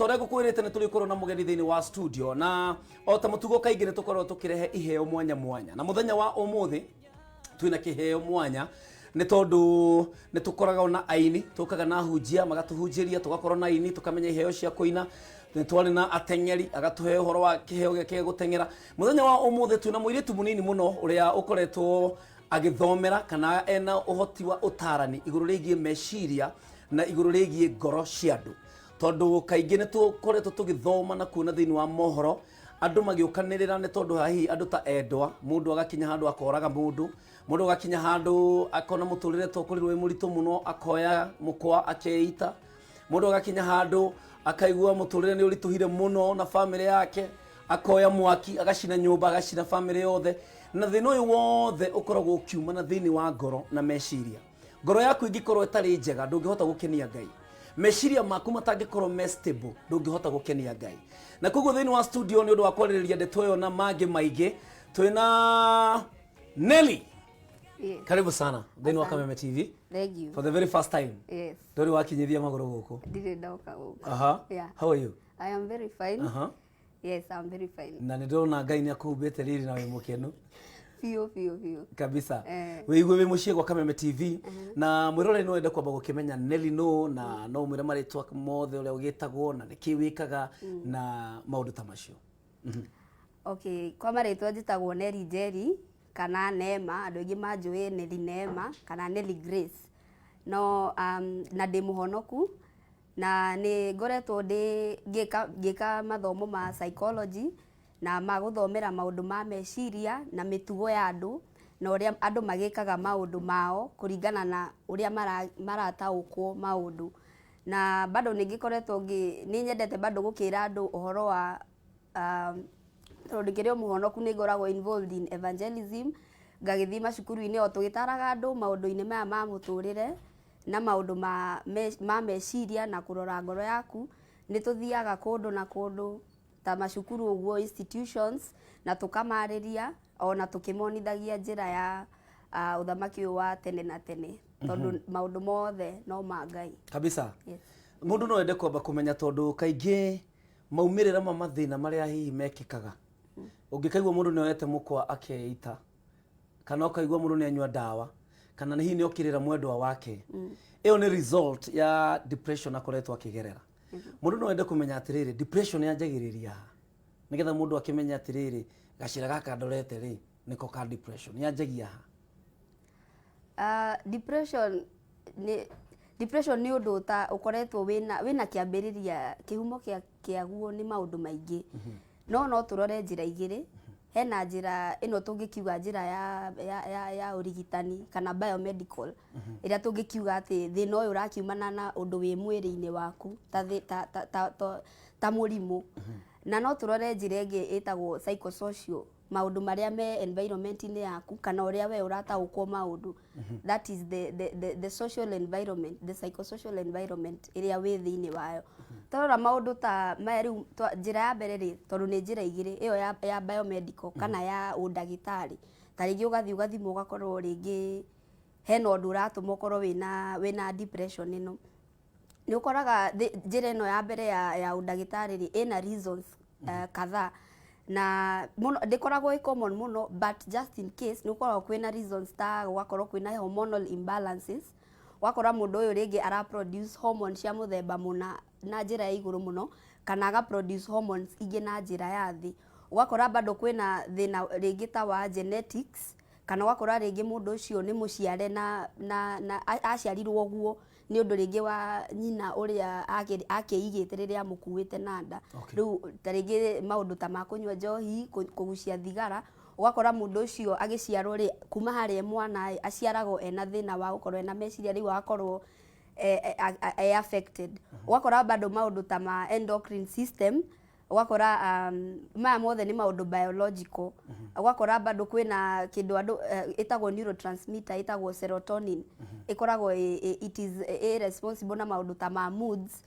Torĩa ngũkwĩrĩte nĩ tũrĩkorwo na mũgeni thĩinĩ wa studio, na o ta mũtugo kaingĩ nĩ tũkoragwo tũkĩrehe iheo mwanya mwanya, na mũthenya wa ũmũthĩ twĩna kĩheo mwanya nĩ tondũ nĩ tũkoragwo na aini, tũkaga na hunjia magatũhunjĩria, tũgakorwo na aini tũkamenya iheo cia kũina, nĩ twarĩ na ateng'eri agatũhe ũhoro wa kĩheo gĩake gĩa gũteng'era. Mũthenya wa ũmũthĩ twĩna mũirĩtu mũnini mũno ũrĩa ũkoretwo agĩthomera kana ena ũhoti wa ũtarani igũrũ rĩgiĩ meciria na igũrũ rĩgiĩ ngoro cia andũ, tondũ kaingĩ nĩ tũkoretwo tũgĩthoma na kuona thĩinĩ wa mohoro andũ magĩũkanĩrĩra nĩ tondũ hihi andũ ta endwa, mũndũ agakinya handũ akoraga mũndũ, mũndũ agakinya handũ akona mũtũrĩre to ũkorirwo wĩ mũritũ mũno akoya mũkwa akeita, mũndũ agakinya handũ akaigua mũtũrĩre nĩ ũritũhire mũno na bamĩrĩ yake akoya mwaki agacina nyũmba agacina bamĩrĩ yothe. Na thĩna ũyũ wothe ũkoragwo ũkiumana thĩinĩ wa ngoro na meciria. Ngoro yaku ĩngĩkorwo ĩtarĩ njega, ndũngĩhota gũkenia Ngai. Meciria maku matangĩkorwo me stable, ndũngĩhota gũkenia Ngai. Na koguo thĩinĩ wa studio nĩ ũndũ wa kwarĩrĩria ndeto ĩyo na mangĩ maingĩ, twĩna Nelly. Yes. Karibu sana thĩinĩ wa Asante. Kameme TV. Thank you. For the very first time. Yes. Ndũrĩ wakinyithia magũrũ gũkũ. Ndirĩ ndoka gũkũ. Aha. Yeah. How are you? I am very fine. Yes, I'm very fine. Na nĩ ndĩrona Ngai nĩ akũhumbĩte riri na wĩ mũkenu. Biũ biũ biũ. Kabisa. Eh. Wĩigue wĩ mũciĩ gwa Kameme TV, na mwĩroreri no wende kwamba gũkĩmenya Nelly no na no mwĩre marĩtwa mothe ũrĩa ũgĩtagwo na nĩkĩ wĩkaga na maũndũ ta macio. Okay, kwa marĩtwa njĩtagwo Nelly Njeri kana Neema, andũ aingĩ manjũĩ Nelly Neema kana Nelly Grace. No na ndĩ mũhonoku na nĩ ngoretwo ndĩ ngĩka ngĩka mathomo ma psychology na ma gũthomera maũndũ ma meciria na mĩtugo ya andũ na ũrĩa andũ magĩkaga maũndũ mao kũringana na ũrĩa marataũkwo maũndũ. Na bado nĩ ngĩkoretwo ngĩ nĩ nyendete bado gũkĩra andũ ũhoro wa tondũ ndĩkĩrĩ o mũhonoku, nĩ ngoragwo involved in evangelism, ngagĩthiĩ macukuru-inĩ o tũgĩtaraga andũ maũndũ-inĩ maya ma mũtũrĩre na maũndũ ma meciria na kũrora ngoro yaku. Nĩ tũthiaga kũndũ na kũndũ ta macukuru ũguo, institutions, na tũkamarĩria ona tũkĩmonithagia njĩra ya ũthamaki ũyũ wa tene na tene, tondũ maũndũ mothe no ma Ngai. Kabisa. Yes. Mũndũ no ende kwamba kũmenya, tondũ kaingĩ maumĩrĩra ma mathĩna marĩa hihi mekĩkaga, ũngĩkaigua mũndũ nĩ oyete mũkwa akeita, kana ũkaigua mũndũ nĩ anyua ndawa, kana hihi nĩ okĩrĩra mwendwa wake, ĩyo nĩ result ya depression akoretwo akĩgerera. Mũndũ no ende kũmenya atĩrĩrĩ, depression yanjagĩrĩria ha, nĩgetha mũndũ akĩmenye atĩrĩrĩ, gacĩra gaka ndorete rĩ nĩko ka depression, yanjagia ha? Depression nĩ ũndũ ta ũkoretwo wĩna kĩambĩrĩria, kĩhumo kĩa kĩaguo nĩ maũndũ maingĩ, no tũrore njĩra igĩrĩ. Hena njĩra ĩno tũngĩkiuga njĩra ya ũrigitani kana biomedical, ĩrĩa tũngĩkiuga atĩ thĩna ũyũ ũrakiumana na ũndũ wĩ mwĩrĩ-inĩ waku ta mũrimũ. Na no tũrore njĩra ĩngĩ ĩtagwo psychosocial, maũndũ marĩa me environment-inĩ yaku kana ũrĩa we ũrataũkwo maũndũ, that is the social environment, the psychosocial environment ĩrĩa wĩ thĩinĩ wayo. Twarora maũndũ ta maya rĩu, njĩra ya mbere rĩ, tondũ nĩ njĩra igĩrĩ, ĩyo ya biomedical kana ya ũndagĩtarĩ, ta rĩngĩ ũgathiĩ ũgathimwo ũgakorwo rĩngĩ hena ũndũ ũratũma ũkorwo wĩna depression ĩno. Nĩ ũkoraga njĩra ĩno ya mbere ya ũndagĩtarĩ rĩ, ĩna reasons kadhaa, na mũno ndĩkoragwo ĩ common mũno, but just in case nĩ ũkoragwo kwĩna reasons ta gũgakorwo kwĩna hormonal imbalances, ũgakora mũndũ ũyũ rĩngĩ ara produce hormone cia mũthemba mũna na njĩra ya igũrũ mũno, kana aga produce hormones ingĩ na njĩra ya thĩ. Ũgakora bado kwĩna thĩna rĩngĩ ta wa genetics, kana ũgakora rĩngĩ mũndũ ũcio nĩ mũciare na aciarirwo ũguo nĩ ũndũ rĩngĩ wa nyina ũrĩa akĩigĩte rĩrĩa amũkuĩte na nda. Rĩu ta rĩngĩ maũndũ ta ma kũnyua njohi, kũgucia thigara, ũgakora mũndũ ũcio agĩciarwo rĩ, kuma harĩa e mwana ĩ, aciaragwo ena thĩna wa gũkorwo ena meciria, rĩu agakorwo e affected. Ũgakora bado maũndũ ta ma endocrine system, ũgakora maya mothe nĩ maũndũ biological. Ũgakora bado kwĩna kĩndũ andũ ĩtagwo neurotransmitter ĩtagwo serotonin, ĩkoragwo it is responsible na maũndũ ta ma moods,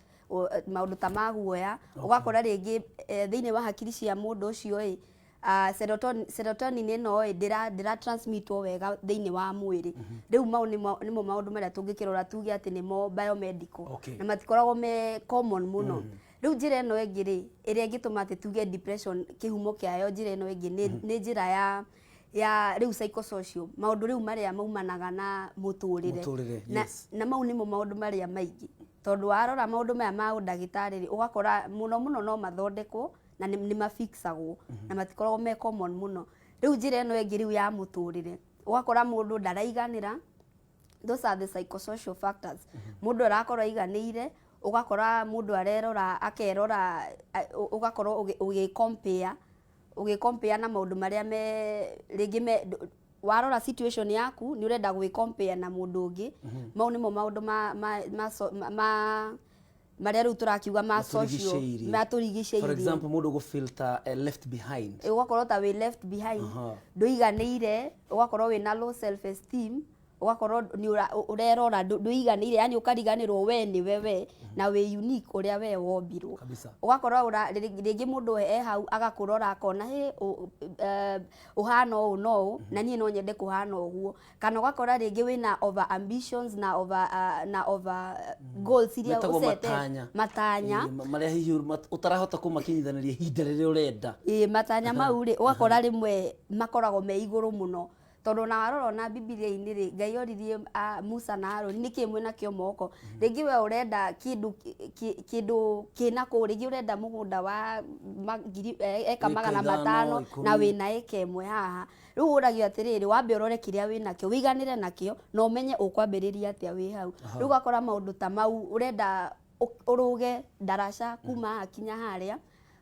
maũndũ ta ma guoya. Ũgakora rĩngĩ thĩinĩ wa hakiri cia mũndũ ũcio ĩ, serotonin ĩno ĩ ndĩra transmitwo wega thĩinĩ wa mwĩrĩ. Rĩu mau nĩmo maũndũ marĩa tũngĩkĩrora tuge atĩ nĩmo biomedical, na matikoragwo me common mũno. Rĩu njĩra ĩno ĩngĩ rĩ, ĩrĩa ĩngĩtũma atĩ tuge depression kĩhumo kĩayo, njĩra ĩno ĩngĩ nĩ njĩra ya rĩu psychosocial, maũndũ rĩu marĩa maumanaga na mũtũrĩre. Mũtũrĩre, Na, na mau nĩmo maũndũ marĩa maingĩ, tondũ warora maũndũ maya ma ũndagĩtarĩ rĩ, ũgakora mũno mũno no mathondekwo na nĩ mafixagwo na matikoragwo me common mũno. Rĩu njĩra ĩno ĩngĩ rĩu ya mũtũrĩre, ũgakora mũndũ ndaraiganĩra. Those are the psychosocial factors. Mũndũ arakorwo aiganĩire, ũgakora mũndũ arerora, akerora, ũgakorwo ũgĩ compare na maũndũ marĩa me rĩngĩ me warora situation yaku, nĩ ũrenda gwĩ compare na mũndũ ũngĩ. Mau nĩmo maũndũ ma marĩa rĩu tũrakiuga ma social. Matũrigicĩirie. Matũrigicĩirie. For example, mũndũ gũ feel ta left behind. Ũgakorwo ta wĩ left behind, ndũiganĩire, ũgakorwo wĩna low self esteem, ũgakorwo nĩ ũrerora ndũiganĩire, yani ũkariganĩrwo we nĩwe we na wĩ unique ũrĩa we wombirwo. Ũgakorwo rĩngĩ mũndũ e hau agakũrora akona hĩ ũhana ũũ no ũũ na niĩ no nyende kũhana ũguo, kana ũgakora rĩngĩ wĩna over ambitions na over goals iria Metagwo ũcete. Matanya. Matanya. Ĩĩ, marĩa hihi ũtarahota kũmakinyithanĩria ihinda rĩrĩa ũrenda. Ĩĩ, matanya mau rĩ, ũgakora rĩmwe makoragwo me igũrũ mũno, tondũ ona warora ona Bibilia-inĩ rĩ, Ngai oririe Musa na Harũni nĩkĩ mwĩna kĩo moko. Rĩngĩ we ũrenda kĩndũ kĩna kũu, rĩngĩ ũrenda mũgũnda wa ngiri eka eka magana 5, 5 10. Na wĩna eka 1 haha. Rĩu ũragio atĩrĩrĩ, wambe ũrore kĩrĩa wĩnakĩo, wĩiganĩre nakĩo na ũmenye ũkwambĩrĩria atĩa wĩ hau. Rĩu ũgakora maũndũ ta mau, ũrenda ũrũge ndaraca kuma haha kinya harĩa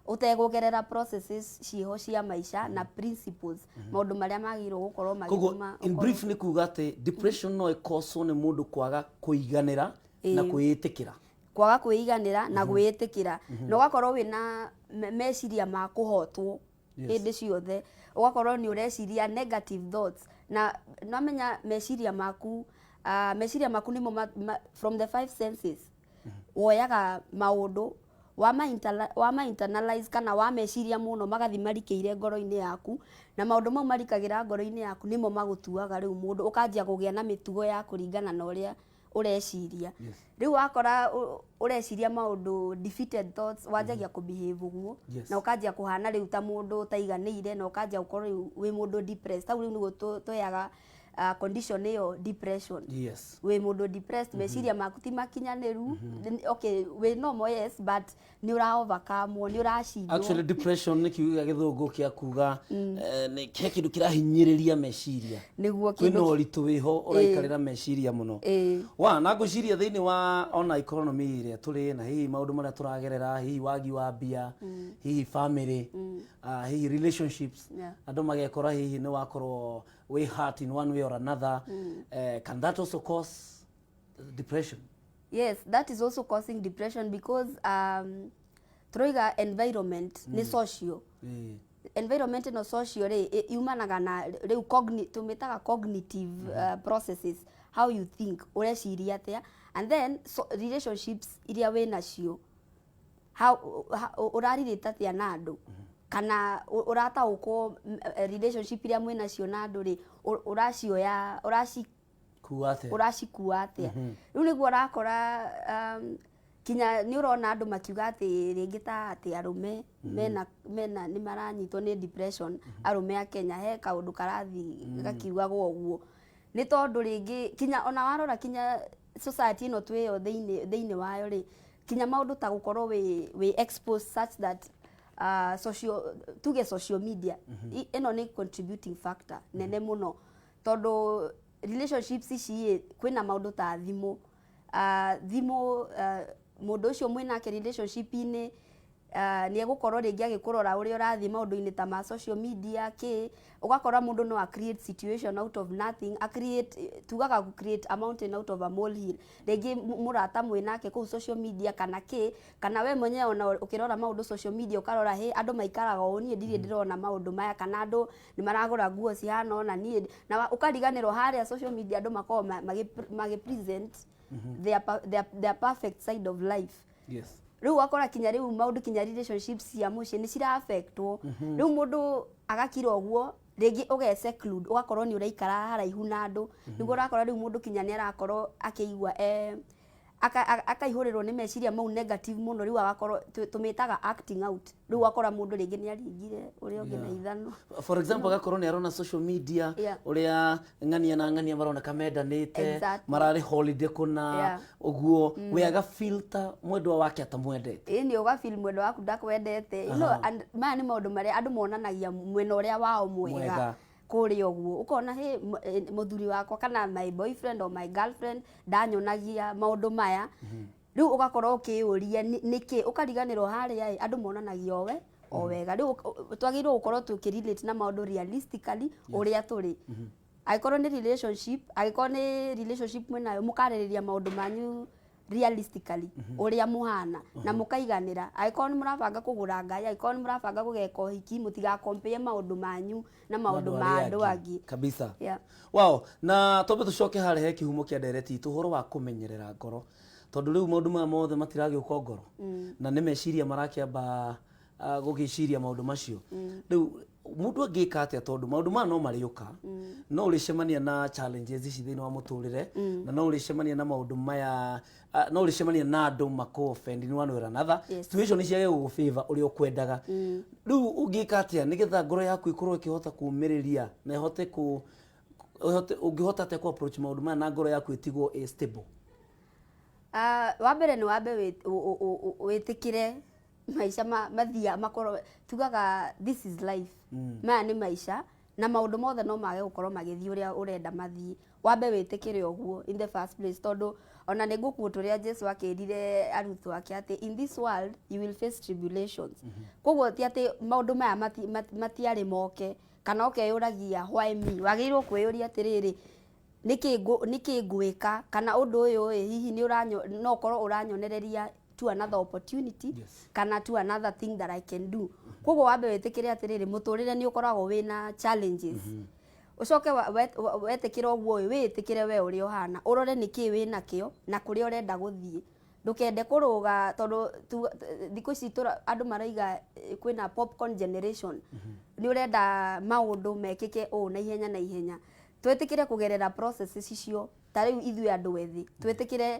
ũtegũgerera processes ciĩho cia maica na principles, maũndũ marĩa magĩrĩirwo gũkorwo Koguo magĩtũma in brief nĩ kuga atĩ depression no ĩkoswo nĩ mũndũ kwaga kũiganĩra na kwĩĩtĩkĩra. Kwaga kwĩiganĩra na gwĩĩtĩkĩra, na ũgakorwo wĩna meciria ma kũhotwo hĩndĩ ciothe, ũgakorwo nĩ ũreciria negative thoughts, na namenya meciria maku nĩmo from the five senses woyaga maũndũ, wama internalize kana wa meciria mũno, magathi marikĩire ngoro-inĩ yaku, na maũndũ mau marikagĩra ngoro-inĩ yaku nĩmo magũtuaga rĩu mũndũ ũkanjia kũgĩa na mĩtugo ya kũringana na ũrĩa ũreciria. Rĩu wakora ũreciria maũndũ defeated thoughts, wanjagia kũ behave ũguo na ũkanjia kũhana rĩu ta mũndũ ũtaiganĩire, na ũkanjia gũkorwo rĩu wĩ mũndũ depressed. Hau rĩu nĩguo tũheaga condition ĩyo depression. Wĩ mũndũ depressed, meciria maku ti makinyanĩru. Okay, wĩ normal, yes, but nĩ ũra overcome, nĩ ũracindwo. Actually, depression nĩ kiugo gĩa gĩthũngũ kĩa kuga nĩ he kĩndũ kĩrahinyĩrĩria meciria. Nĩguo. Kwĩna Kĩndũ ũritũ wĩho ũraikarĩra meciria mũno. Wa na ngwĩciria thĩinĩ wa ona economy ĩrĩa tũrĩ na hihi maũndũ marĩa tũragerera, hihi wagi wa mbia, hihi family, hihi relationships, andũ magekora hihi nĩ wakorwo wĩ hurt in one way or another, can that also cause depression? Yes, that is also causing depression because turoiga environment nĩ social. Environment ĩno social rĩ, yumanaga na rĩu tũmĩtaga cognitive processes, how you think, ũreciria atĩa, and then so, relationships iria wĩ nacio, how ũrarirĩte atĩa na andũ, kana ũrataũkwo relationship iria mwĩ nacio na andũ rĩ, ũracioya ũraci Kuga atĩa? Ũracikua atĩa. Rĩu nĩguo ũrakora kinya nĩ ũrona andũ makiuga atĩ rĩngĩ ta atĩ arũme mena nĩ maranyitwo nĩ depression. Arũme a Kenya he kaũndũ karathi gakiugagwo ũguo, nĩ tondũ rĩngĩ kinya ona warora kinya society ĩno twĩyo thĩinĩ wayo rĩ, kinya maũndũ ta gũkorwo wĩ exposed such that social, tuge social media ĩno nĩ contributing factor nene mũno, tondũ relationships ici ĩ kwĩna maũndũ ta thimũ, thimũ, mũndũ ũcio mwĩnake relationship-inĩ nĩ egũkorwo rĩngĩ agĩkũrora ũrĩa ũrathiĩ maũndũ-inĩ ta ma social media kĩ, ũgakora mũndũ no a create situation out of nothing, a create, tugaga gũ create a mountain out of a molehill. Rĩngĩ mũrata mwĩnake kũu social media kana kĩ, kana we mwenyewe ona ũkĩrora maũndũ social media ũkarora hĩ andũ maikaraga ũũ, niĩ ndirĩ ndĩrona maũndũ maya, kana andũ nĩ maragũra nguo cihana ũna, niĩ na ũkariganĩrwo harĩa social media andũ makoragwo magĩ present their perfect side of life. Rĩu ũgakora kinya rĩu maũndũ kinya relationships cia mũciĩ nĩ cira affectwo. Rĩu mũndũ agakira ũguo, rĩngĩ ũge seclude, ũgakorwo nĩ ũraikara haraihu na andũ, nĩguo ũrakora rĩu mũndũ kinya nĩ arakorwo akĩigua Akaihũrĩrwo nĩ meciria mau negative mũno, rĩu agakorwo tũmĩtaga acting out. Rĩu ũgakora mũndũ rĩngĩ nĩ aringire ũrĩa ũngĩ na ithanwa. For example, agakorwo nĩ arona social media ũrĩa ng'ania na ng'ania maroneka mendanĩte, mararĩ holiday kũna, ũguo we aga filter mwendwa wake atamwendete. Ĩĩ, nĩ ũgafeel mwendwa waku ndakwendete. And maya nĩ maũndũ marĩa andũ monanagia mwena ũrĩa wao mwega. Mwega. Kũrĩa ũguo ũkona hĩ mũthuri wakwa kana my boyfriend or my girlfriend ndanyonagia maũndũ maya. Rĩu ũgakorwo ũkĩyũria nĩkĩ, ũkariganĩrwo harĩa ĩ andũ monanagia o we o wega. Rĩu twagĩrĩirwo gũkorwo tũkĩrelate na maũndũ realistically ũrĩa tũrĩ. Angĩkorwo nĩ relationship mwĩnayo, mũkarĩrĩria maũndũ manyu realistically ũrĩa mũhana na mũkaiganĩra. Angĩkorwo nĩ mũrabanga kũgũra ngari, angĩkorwo nĩ mũrabanga gũgeka ũhiki, mũtigakompare maũndũ manyu na maũndũ ma arĩa andũ angĩ. Kabisa. Wow, na twambe tũcoke harĩa he kĩhumo kĩa ndereti itũ, ũhoro wa kũmenyerera ngoro, tondũ rĩu maũndũ maya mothe matiragĩũka o ngoro na nĩ meciria marakĩamba gũgĩciria maũndũ macio. Rĩu mũndũ angĩka atĩa? Tondũ maũndũ maya no marĩũka, no ũrĩcemania na challenges ici thĩinĩ wa mũtũrĩre, na no ũrĩcemania na maũndũ maya, no ũrĩcemania na andũ makũ offend in one way or another. Situation ciage gũgũ favor ũrĩa ũkwendaga. Rĩu ũngĩka atĩa nĩgetha ngoro yaku ĩkorwo ĩkĩhota kũũmĩrĩria na ĩhote kũ ũhote, ũngĩhota atĩa kũ approach maũndũ maya na ngoro yaku ĩtigwo ĩ stable? Wa mbere nĩ wambe wĩtĩkĩre maica mathia makorwo tugaga this is life. Maya nĩ maica na maũndũ mothe no mage gũkorwo magĩthiĩ ũrĩa ũrenda mathiĩ. Wambe wĩtĩkĩre ũguo in the first place, tondũ ona nĩ ngũkuo tũrĩa Jesu akĩrire arutwo ake atĩ in this world you will face tribulations. Koguo ti atĩ maũndũ maya matiarĩ moke kana ũkeyũragia why me. Wagĩrĩirwo kwĩyũria atĩrĩrĩ, nĩkĩ ngwĩka kana ũndũ ũyũ ĩ hihi nĩ ũranyo no ũkorwo ũranyonereria to another opportunity kana to another thing that I can do. Koguo wambe wĩtĩkĩre atĩrĩrĩ, mũtũrĩre nĩ ũkoragwo wĩna challenges. Ũcoke wetĩkĩra ũguo ĩ, wĩĩtĩkĩre we ũrĩa ũhana, ũrore nĩkĩ wĩnakĩo na kũrĩa ũrenda gũthiĩ. Ndũkende kũrũga, tondũ thikũ ici andũ maraiga kwĩna popcorn generation, nĩ ũrenda maũndũ mekĩke ũũ na ihenya na ihenya. Twĩtĩkĩre kũgerera processes icio. Ta rĩu ithuĩ andũ ethĩ twĩtĩkĩre,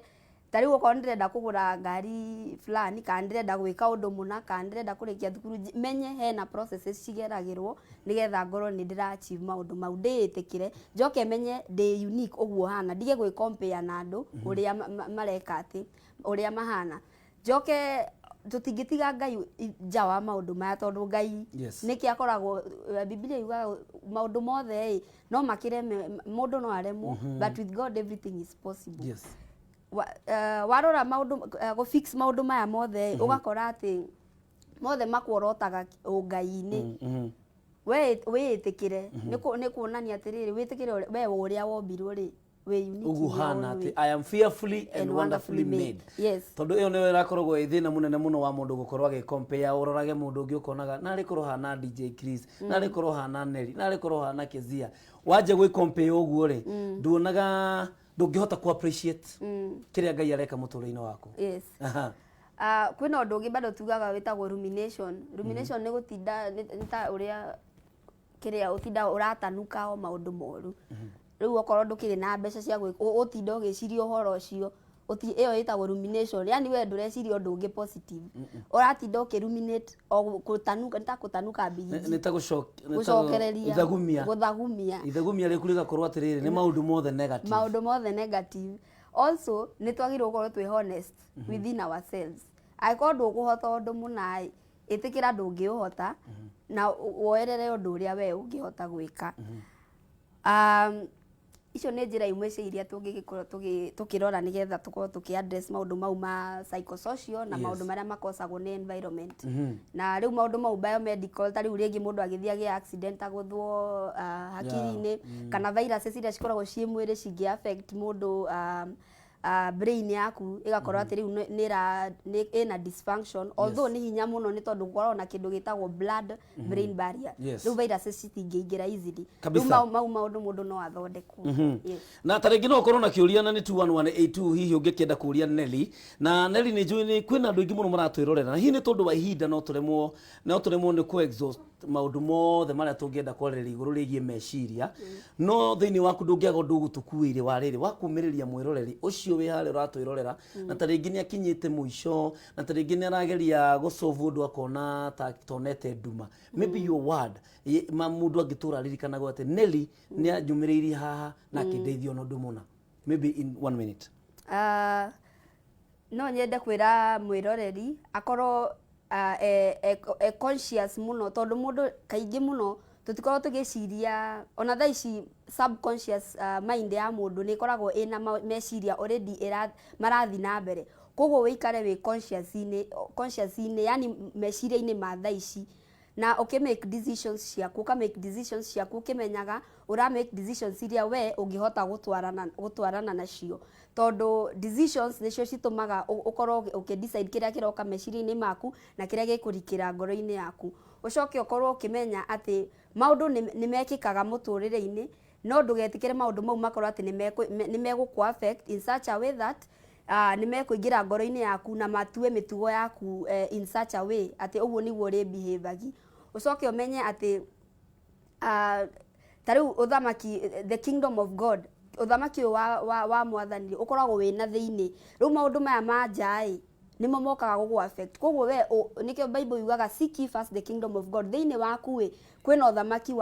ta rĩu okorwo ndĩrenda kũgũra ngari fulani kana ndĩrenda gwĩka ũndũ mũna kana ndĩrenda kũrĩkia thukuru, menye hena processes cigeragĩrwo nĩgetha ngorwo nĩ ndĩra achieve maũndũ mau. Ndĩĩtĩkĩre, njoke menye ndĩ unique ũguo hana, ndige gwĩ compare na andũ ũrĩa mareka atĩ ũrĩa mahana. Njoke tũtingĩtiga Ngai nja wa maũndũ maya, tondũ Ngai nĩkĩ akoragwo Biblia yugaga maũndũ mothe ĩ no makĩreme, mũndũ no aremwo, but with God everything is possible. Warora maũndũ gũ fix maũndũ maya mothe, ũgakora atĩ mothe makworotaga ũngai-inĩ. We wĩĩtĩkĩre nĩ kuonania atĩrĩrĩ, wĩtĩkĩre we ũrĩa wombirwo rĩ, wĩ unique ũguo in your hana own atĩ way. I am fearfully and wonderfully made. Tondũ ĩyo nĩyo ĩrakoragwo ĩ thĩna mũnene mũno wa mũndũ gũkorwo agĩcompare. Ũrorage mũndũ ũngĩ ũkonaga narĩ korwo hana DJ Chris, narĩ korwo hana Nelly, narĩ korwo hana Kezia. Wanja gwĩ compare ũguo rĩ, nduonaga ndũngĩhota ku appreciate kĩrĩa Ngai areka mũtũrĩre-inĩ waku. Kwĩna ũndũ ũngĩ bado tugaga wĩtagwo rumination. Rumination nĩ gũtinda nĩ ta ũrĩa kĩrĩa ũtinda ũratanuka o maũndũ moru. Rĩu okorwo ndũkĩrĩ na mbeca cia ũtinda ũgĩciria ũhoro ũcio. Ĩyo ĩtagwo rumination, yani we ndũreciria ũndũ ũngĩ positive, ũratinda ũkĩruminate o gũtanuka, nĩ ta kũtanuka mbigiji. Nĩ ta gũcokereria. Ithagumia. Gũthagumia. Ithagumia rĩku rĩgakorwo atĩrĩrĩ, nĩ maũndũ mothe negative. Maũndũ mothe negative. Also nĩ twagĩrĩirwo gũkorwo twĩ honest within ourselves. Angĩkorwo ndũkũhota ũndũ mũna ĩ, ĩtĩkĩra ndũngĩũhota na woerere ũndũ ũrĩa we ũngĩhota gwĩka. Icio nĩ njĩra imwe cia iria tũngĩgĩkorwo tũkĩrora nĩgetha tũkorwo tũkĩ address maũndũ mau ma psychosocial na maũndũ marĩa makosagwo nĩ environment. Na rĩu maũndũ mau biomedical, ta rĩu rĩngĩ mũndũ agĩthiĩ agĩa accident, agũthwo hakiri-inĩ, kana viruses iria cikoragwo ciĩ mwĩrĩ cingĩ affect mũndũ brain yaku, ĩgakorwo atĩ rĩu nĩ ĩna dysfunction, although nĩ hinya mũno, nĩ tondũ gũkoragwo na kĩndũ gĩtagwo blood brain barrier. Rĩu viruses citingĩingĩra easily. Rĩu mau maũndũ mũndũ no athondekwo. Na ta rĩngĩ no ũkorwo na kĩũria na nĩ 21182, hihi ũngĩkĩenda kũria Nelly. Na Nelly, nĩ njũĩ nĩ kwĩna andũ aingĩ mũno maratwĩrorera, na hihi nĩ tondũ wa ihinda no tũremwo nĩ kũ exhaust maũndũ mothe marĩa tũngĩenda kwarĩrĩria igũrũ rĩgiĩ meciria, no thĩinĩ waku ndũngĩaga ũndũ ũgũtũkuĩire wa rĩrĩ wa kumĩrĩria mwĩroreri ũcio. Ũcio wĩ harĩa ũratwĩrorera na ta rĩngĩ nĩ akinyĩte mũico, na ta rĩngĩ nĩ arageria gũsolve ũndũ akona ta tonete nduma, maybe your word ma mũndũ angĩtũra aririkanagwo atĩ Nelly nĩ anjũmĩrĩirie haha na akĩndeithia ona ũndũ mũna, maybe in one minute. No nyende kwĩra mwĩroreri akorwo e conscious mũno, tondũ mũndũ kaingĩ mũno tũtikoragwo tũgĩciria ona thaa ici. Subconscious mind ya mũndũ nĩ ĩkoragwo ĩna meciria already marathi na mbere. Koguo wĩikare wĩ conscious-inĩ, yani meciria-inĩ ma thaa ici, na ũkĩ make decisions ciaku, ũka make decisions ciaku ũkĩmenyaga ũra make decisions iria we ũngĩhota gũtwarana nacio, tondũ decisions nĩcio citũmaga ũkorwo ũkĩ decide kĩrĩa kĩroka meciria-inĩ maku na kĩrĩa gĩkũrikĩra ngoro-inĩ yaku. Ũcoke ũkorwo ũkĩmenya atĩ maũndũ nĩ mekĩkaga mũtũrĩre-inĩ, no ndũgetĩkĩre maũndũ mau makorwo atĩ nĩ megũkũ affect in such a way that nĩ mekũingĩra ngoro-inĩ yaku na matue mĩtugo yaku in such a way atĩ ũguo nĩguo ũrĩ behave. Ũcoke ũmenye atĩ ta rĩu ũthamaki, the kingdom of God, ũthamaki ũyũ wa mwathani ũkoragwo wĩna thĩinĩ. Rĩu maũndũ maya ma nja ĩ nĩmo mokaga gũgũ affect. Koguo we nĩkĩo Bible yugaga, "Seek ye first the kingdom of God." Thĩinĩ waku ĩ kwĩna ũthamaki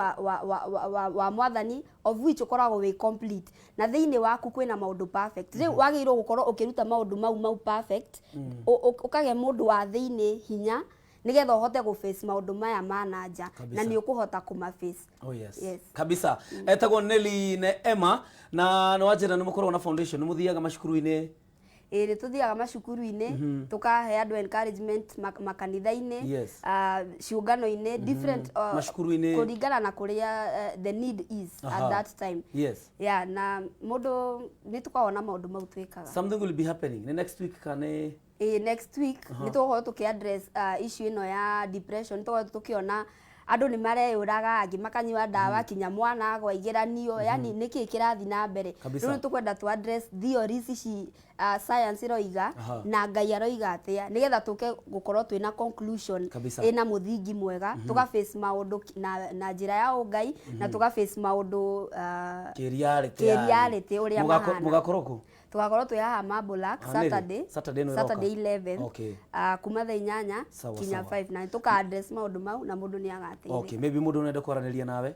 wa mwathani, of which ũkoragwo wĩ complete, na thĩinĩ waku kwĩna maũndũ perfect. Rĩu wagĩrĩirwo gũkorwo ũkĩruta maũndũ mau perfect, ũkagĩa mũndũ wa thĩinĩ hinya, nĩgetha ũhote gũ face maũndũ maya ma na nja na nĩ ũkũhota kũma face. Oh yes. Yes. Kabisa. Etagwo Nelly Neema, na nĩ wanjĩra nĩ mũkoragwo na foundation, nĩ mũthiaga macukuru-inĩ? Ĩĩ, nĩ tũthiaga macukuru-inĩ, tũkahe andũ encouragement, makanitha-inĩ, ciũngano-inĩ different, Macukuru-inĩ. kũringana na kũrĩa the need is at that time. Yeah, na mũndũ nĩ tũkoragwo na maũndũ mau twĩkaga. Something will be happening. Nĩ next week kana nĩ Ĩĩ, next week nĩ tũgũkorwo tũkĩ address issue ĩno ya depression. Nĩ tũgũkorwo tũkĩona andũ nĩ mareyũraga, angĩ makanyua ndawa, kinya mwana agwa igeranio, yani nĩkĩ kĩrathiĩ na mbere. Rĩu nĩ tũkwenda tũ address theories ici, science ĩroiga na Ngai aroiga atĩa, nĩgetha tũke gũkorwo twĩna conclusion ĩna mũthingi mwega, tũga face maũndũ na njĩra ya ũngai, na tũga face maũndũ kĩ-reality. Kĩ-reality ũrĩa mahana. Mũgakorwo kũ? Tugakorwo twĩ haha Mabulak. Ah, nĩrĩ? Saturday. Saturday ĩno ĩroka? Saturday 11, kuma thaa 8 kinya 5, na tũka address maũndũ mau na mũndũ nĩ agateithĩka. Okay, maybe mũndũ ũrenda kwaranĩria nawe?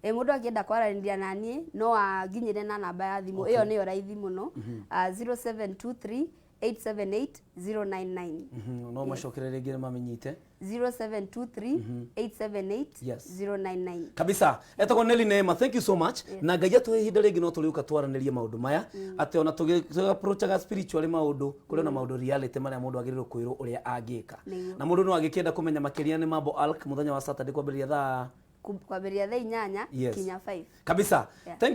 Ĩ, mũndũ angĩenda kwaranĩria na niĩ no anginyĩre na namba ya thimũ ĩyo, nĩyo raithi mũno, 0723 878 099. No macokere rĩngĩ mamĩnyite. 0723 878 099. Kabisa. Etagwo Nelly Neema, thank you so much, na Ngai atũhe ihinda rĩngĩ no tũrĩũka twaranĩrie maũndũ maya, atĩ ona tũgĩ-approachaga spiritually maũndũ, kũrĩ na maũndũ reality marĩa mũndũ agĩrĩirwo kwĩrwo ũrĩa angĩka. Na mũndũ no agĩkĩenda kũmenya makĩria, nĩ Mambo Alk, mũthenya wa Saturday kwambĩrĩria thaa Kwambĩrĩria thaa 8 kinya 5. Kabisa. Thank